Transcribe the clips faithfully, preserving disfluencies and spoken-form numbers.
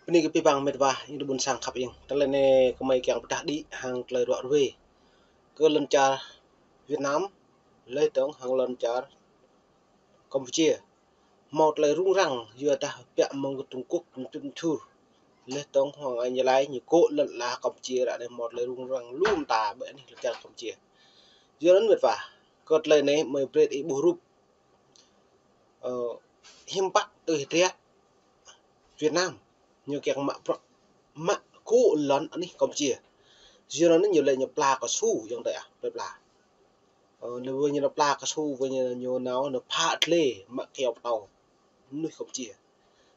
Bni kơ pih bang mĭt wa, ing ƀuôn sang khăp ing. Tơlơi anei kmei kiăng pơdah đĭ hăng tơlơi ruă ruê kơ lăn čar Việt Nam, leh dơ̆ng hăng lăn čar Campuchia. Mâo tơlơi rŭng răng, yua dah biă mơ̆ng kơ Trung Quốc, Trung Quốc, leh dơ̆ng Hoàng Anh Gia Lai, ñu kơ lăn ala Campuchia ară anei mâo tơlơi rŭng răng lu mta ƀơi anih lăn čar Campuchia. Yua anăn mĭt wa, kơ tơlơi anei kmei brei ih ƀuh rup, ơ, hiam pă tui hriă Việt Nam, ñu kiăng mă bruă, mă kơ lăn anih Campuchia. Yua anăn ñu lĕ ñu pla ksu, ayŏng adei ah, pla pla. Ơ, ñu wơ ñu pla ksu, wơ ñu, ñu nao, ñu phă tlê, mă kyâo ptâo mnuih Campuchia.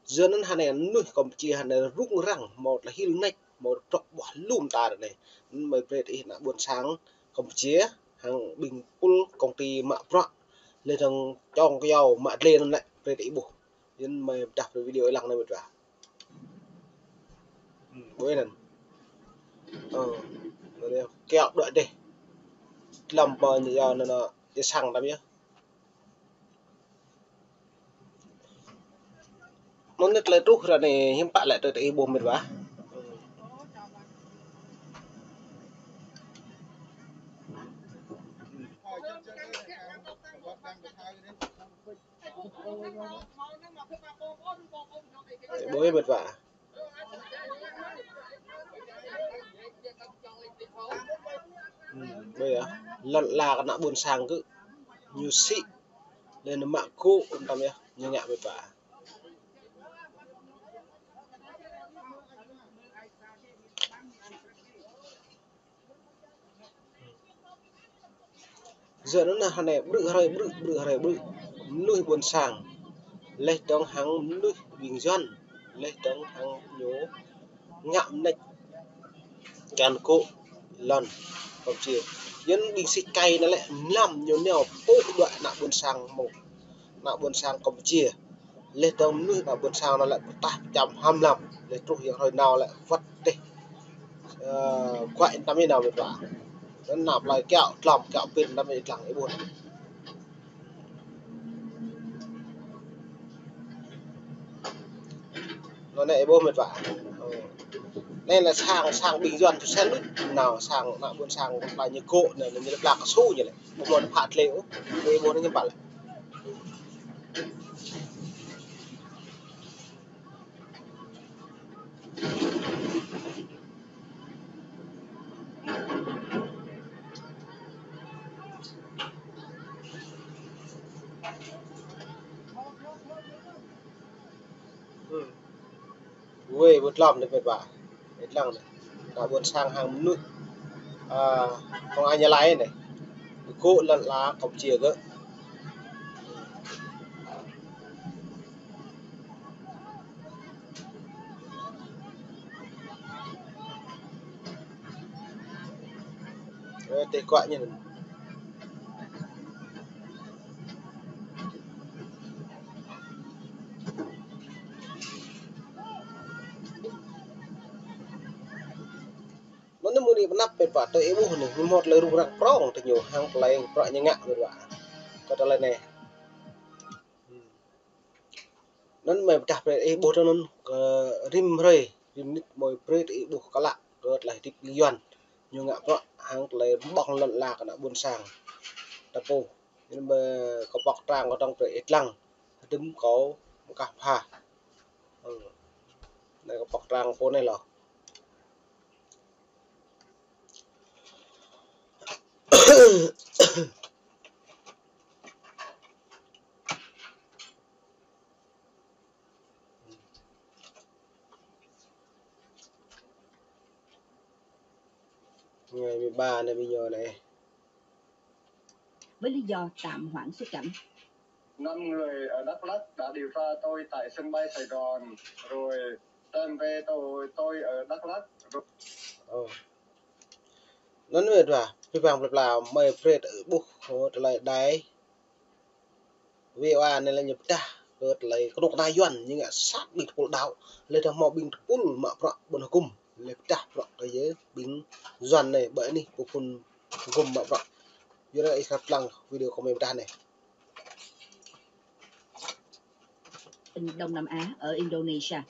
Yua anăn hơnei mnuih Campuchia hơnei rŭng răng, mâo tơlơi hil nač, mâo bruă ƀuah lu mta ară anei. Anăn kmei brei ih anak ƀuôn sang Campuchia, hăng ƀing pul công ty mă bruă, leh dơ̆ng čŏng kyâo mă tlê anăn lĕ brei ih ƀuh. Anăn kmei pơdah brei video ih lăng anei mĭt wa. Hmm, ƀuh anăn. Ơ, anăn kyâo đuĕ dih. Tlăm pơ ñu yơh anăn, ơ, ih săng tăm yơh. Anăn tơlơi truh ară anei hiam pă lĕ tui ih ƀuh mĭt wa. Ih ƀuh mĭt wa. Hmm, ƀuh yơh. Lăn ala kơ anak ƀuôn sang kơ ñu sĭ. Leh anăn mă kơ tăm yơh, ñu ngă mĭt wa. Yua anăn hơnei ƀrư̆ hrơi ƀrư̆, ƀrư̆ hrơi ƀrư̆. Mnuih ƀuôn sang. Leh dơ̆ng hăng mnuih ƀing Yuăn. Leh dơ̆ng hăng ñu ngă mnêč. Kiăng kơ lăn Campuchia. Yua anăn ƀing sĭ kai anăn lĕ mlam ñu nao pŭ đuĕ anak ƀuôn sang mơ̆ng anak ƀuôn sang Campuchia. Leh dơ̆ng mnuih anak ƀuôn sang anăn lĕ pơtah pơčăm hăm lăm. Leh truh ayŏng hrơi nao lĕ wăt dih. Ơ, kuă ih tăm ih nao mĭt wa. Anăn nao plei kyâo tlăm kyâo pĭn tăm ih lăng ih ƀuh. Anăn anei ih ƀuh mĭt wa. Ơ. Anei lĕ sang, sang ƀing Yuăn tu sen. Nao sang anak ƀuôn sang plei ñu kơ, anei ñu pla ksu ñu lĕ. Ƀuh mâo phă tlê ôh. Ih ƀuh anei ñu pă lĕ. Hmm. Wê, ƀuh tlăm anei mĭt wa. Ih lăng anei. Anak ƀuôn sang hăng mnuih. A, Hoàng Anh Gia Lai anei. Kơ lăn ala Campuchia kơ. Ơ, tih kuă ñu. Anăn mơ̆ng anei pnăp mĭt wa tơ ih ƀuh anei, ñu mâo tơlơi rŭng răng prŏng tơ ñu hăng tơlơi bruă ñu ngă mĭt wa. Kơ tơlơi anei. Anăn mơ̆ng pơdah brei ih ƀuh tơ anăn kơ rĭm hrơi, rĭm mnĭt mơ̆ng brei ih ƀuh klă kơ tơlơi hdĭp ƀing Yuăn. Ñu ngă bruă hăng tơlơi ƀơ̆ng lăn ala kơ anak ƀuôn sang. Ta pô, anăn mơ̆ng kơ pŏk trang kơ tŏng brei ih lăng. Hdĭp kâo mkah pha. Ơ. Anei kơ pŏk trang pô anei lŏ. Ngày mười ba này, bây giờ này. Với lý do tạm hoãn xuất cảnh. Năm người ở Đắk Lắk đã điều tra tôi tại sân bay Sài Gòn, rồi tìm về tôi, tôi ở Đắk Lắk, rồi Ơ. Anăn mĭt wa, pih bang pla pla, mơ̆ng brei ih ƀuh, ơ, tơlơi đài V O A anei lĕ ñu pơdah kơ tơlơi knŭk kna Yuăn, ñu ngă sat ƀing tơpul đăo, leh dơ̆ng mâo ƀing tơpul mă bruă ƀuôn hgŭm, leh pơdah bruă kơ yơh ƀing Yuăn anei, ƀơi anih pô phŭn hgŭm mă bruă. Yua anăn ih khăp lăng video kơ mơ̆ng pơdah anei. Đông Nam Á ở Indonesia.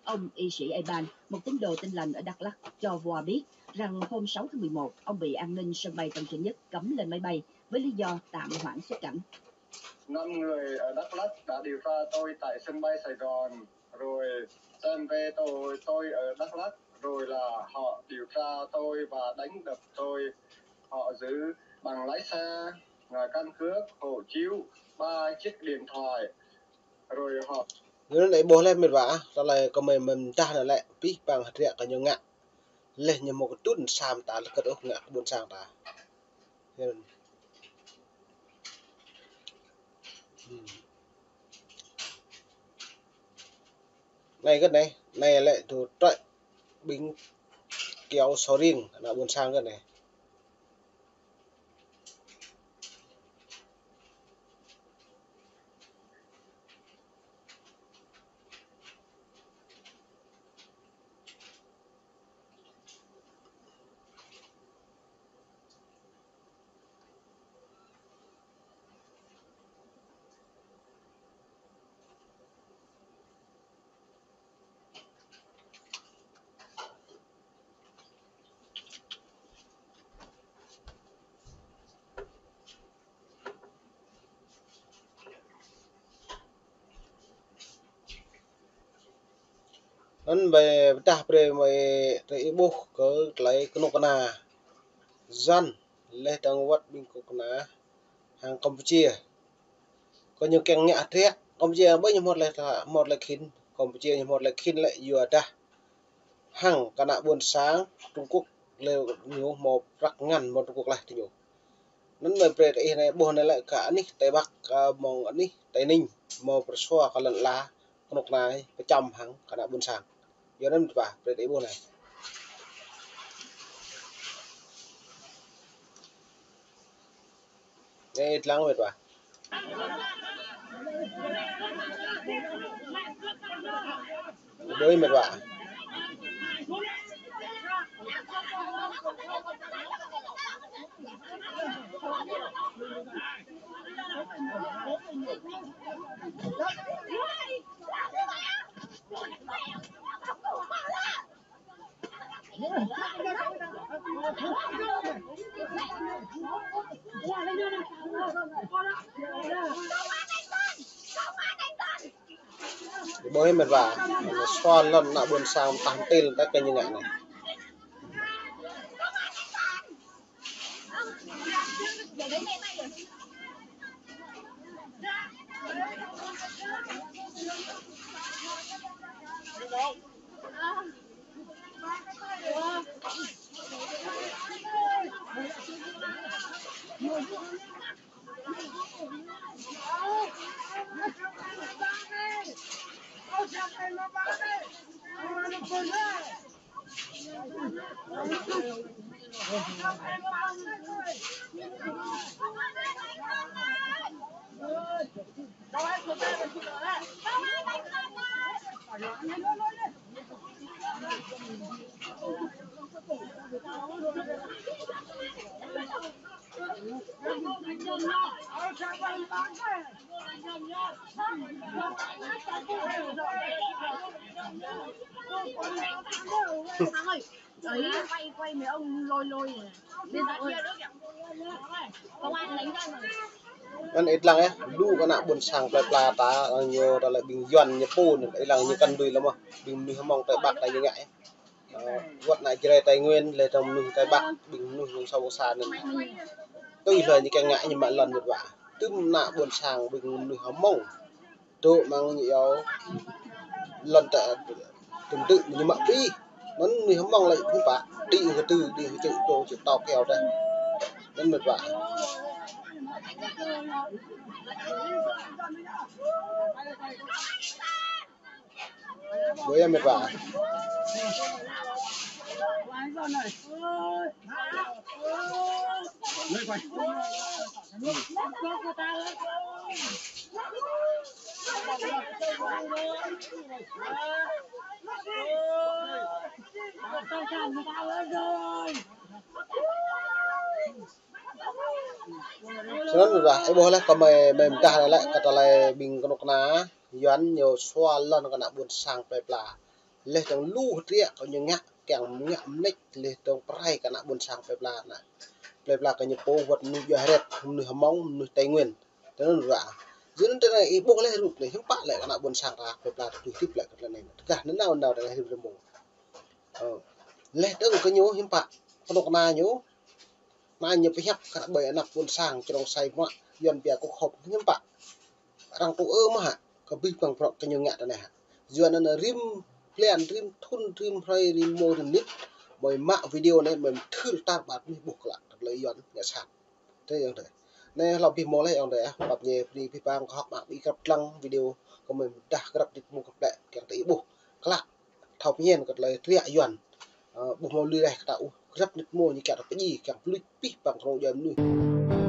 Ông Y Sĩ Êban, một tín đồ Tin Lành ở Đắk Lắk, cho VOA biết rằng hôm sáu tháng mười một, ông bị an ninh sân bay Tân Sơn Nhất cấm lên máy bay với lý do tạm hoãn xuất cảnh. Năm người ở Đắk Lắk đã điều tra tôi tại sân bay Sài Gòn, rồi xem về tôi, tôi ở Đắk Lắk, rồi là họ điều tra tôi và đánh đập tôi. Họ giữ bằng lái xe, à, căn cước, hộ chiếu, ba chiếc điện thoại, rồi họ Anăn ih ƀuh leh mĭt wa, tơlơi kơ mei mdah anăn lĕ, pih păng hdriă kơ ñu ngă. Leh ñu mâo kdŭn sa mta leh kơ ôh ngă kơ ƀuôn sang ta. Anăn. Hmm. Anei kơt anei, anei lĕ tŭ trĕ ƀing kyâo sô riêng, ană ƀuôn sang kơt anei. Anăn ƀai pơdah brei mei tơ ih ƀuh kơ tơlơi knŭk kna Yuăn leh dơ̆ng wăt ƀing knŭk kna hăng Campuchia. Kơ ñu kiăng ngă hdriă, Campuchia ƀai ñu mâo tơlơi tha, mâo tơlơi khĭn, Campuchia ñu mâo tơlơi khĭn lĕ yua dah hăng kơ ană ƀuôn sang Trung Quốc leh ñu mâo prăk ngăn mơ̆ng Trung Quốc leh tơ ñu. Anăn mei brei tơ ih anei ƀuh anei lĕ kơ anih Tây Bắc, kơ mơ̆ng anih Tây Ninh, mâo pơsua kơ lăn ala knŭk kna pơčăm hăng kơ ană ƀuôn sang. Yua anăn mĭt wa, brei tơ ih ƀuh anei. Anei dlăng mĭt wa. Đuĕ mĭt wa. Ih ƀuh mĭt wa, sua lăn ană ƀuôn sang mtah mtil tơ kơ ñu ngă anei. Đấy, quay, quay mấy ông lôi lôi này. Bên dọn kia nữa kìa. Công an đánh ra rồi. Anăn ih dlăng ơ, lu kơ ană ƀuôn sang plei pla ta, ñu tơlơi ƀing Yuăn ñu pô, ih dlăng ñu kăn dưi lăm mơh, ƀing mnuih Hmông Tây Bắc ta ñu ngă. Ơ, wăt ană Jrai Tây Nguyên, leh dơ̆ng mnuih Tây Bắc, ƀing mnuih Hmông sa ƀuôn sa anăn. Tui hlue ñu kiăng ngă ñu mă lăn mĭt wa. Tŭm ană ƀuôn sang ƀing mnuih Hmông. Tŭ mơ̆ng ñu yua lăn ta tŭm tŭ ñu mă pih. Anăn mnuih Hmông lĕ phung pă, đĭ hơtư, đĭ hơtư, tŭ čŭ tŏ kyâo tơ. Anăn mĭt wa. Ƀuh yơh mĭt wa. Snăn mĭt wa, ih ƀuh leh kơ mei, mei mdah leh kơ tơlơi ƀing knŭk kna Yuăn ñu sua lăn kơ ană ƀuôn sang plei pla. Leh dơ̆ng lu hdră kơ ñu ngă, kiăng ngă mnêč, leh dơ̆ng prai kơ ană ƀuôn sang plei pla anăn. Plei pla kơ ñu pô wăt mnuih djuai hrĕt, mnuih Hmông, mnuih Tây Nguyên. Tơ anăn ră. Yua anăn tơ anei ih ƀuh leh rup anei, hiưm pă lĕ kơ ană ƀuôn sang ta, plei pla ta tui hdĭp lĕ kơ tơ anei. Tơdah nanao nao tơ anei hrăm rơmô. Ơ. Leh dơ̆ng kơ ñu hiưm pă, knŭk kna ñu, anăn ñu pơhiăp kơ ƀai ană ƀuôn sang, črông sai mă, Yuăn pia kơ khŏp hiưm pă. Arăng tŭ ơ mơh hă, kơ bi păng prŏk kơ ñu ngă tơ anei hă. Yua anăn rĭm blan, rĭm thŭn, rĭm hruê, rĭm mông, rĭm mnĭt, mơi mă video anei, mơi mthưr tar ƀar mnuih ƀuh klă, kơ tơlơi Yuăn ngă sat. Tơ ayŏng adei. Anei hlâo bi mông leh ayŏng adei ah, pap ñe bni bi păng kơ hŏk mă bi grăp dlăng video, kơ mơi mdah grăp nit mông kơ plĕ, kiăng tơ ih ƀuh. Klă, thâo pơñen kơ tơlơi hdră Yuăn. Ơ, ƀuh mâo lui leh kơ ta ôh, grăp nit mông ñu kiăng ta pơjing, kiăng pơluč pih păng krông djuai mnuih.